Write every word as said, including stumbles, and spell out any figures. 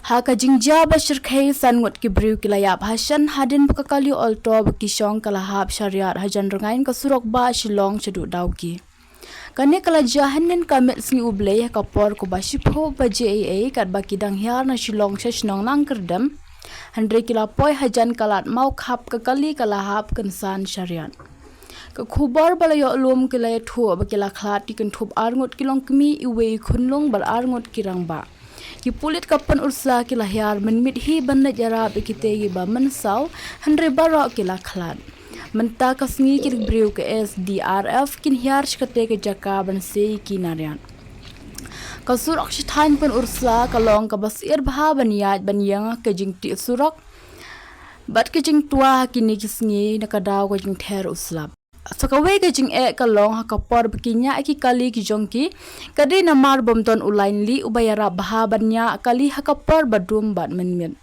Ha ka jingjia ba shyrkhei, san ngut ki briew ki la ïap hashen hadien ba ka kali Alto ba ki shong ka la hap shariat hajan rngain ka surok bah Shillong shaduh Dawki. Kane ka la jia hynnin ka miet sngi U Blei ha ka por kaba shiphew baje eiei, katba ki dang hiar na Shillong sha shnong Nangkyrdem, hynrei ki la poi hajan ka lad Mawkhap, ka kali ka la hap kynsan shariat. Ka khubor ba la ïoh lum ki la ïathuh ba ki la khlad ki kynthup ar ngut ki longkmie, iwei i khunlung bad ar ngut ki rangbah. Ki pulit ka Pynursla ki la hiar mynmiet hi ban leit ïarap ïa kitei kiba mynsaw, hynrei baroh ki la khlad. Mynta ka sngi ki briew ka S D R F kin hiar sha katei ka jaka ban sei ïa ki nariat. Ka surok sha thaiñ Pynursla ka long kaba syier bha ban ïaid ban ïeng, ka jingtih surok bad ka jingtwa ha kine ki sngi na ka daw ka jingther u slap. Sa kawei ka jingeh ka long ha ka por ba ki ñiah ki kali ki jong ki, ka dei namar bym don u lain lieh uba ïarap bha ban ñiah kali ha ka por ba dum bad mynmiet.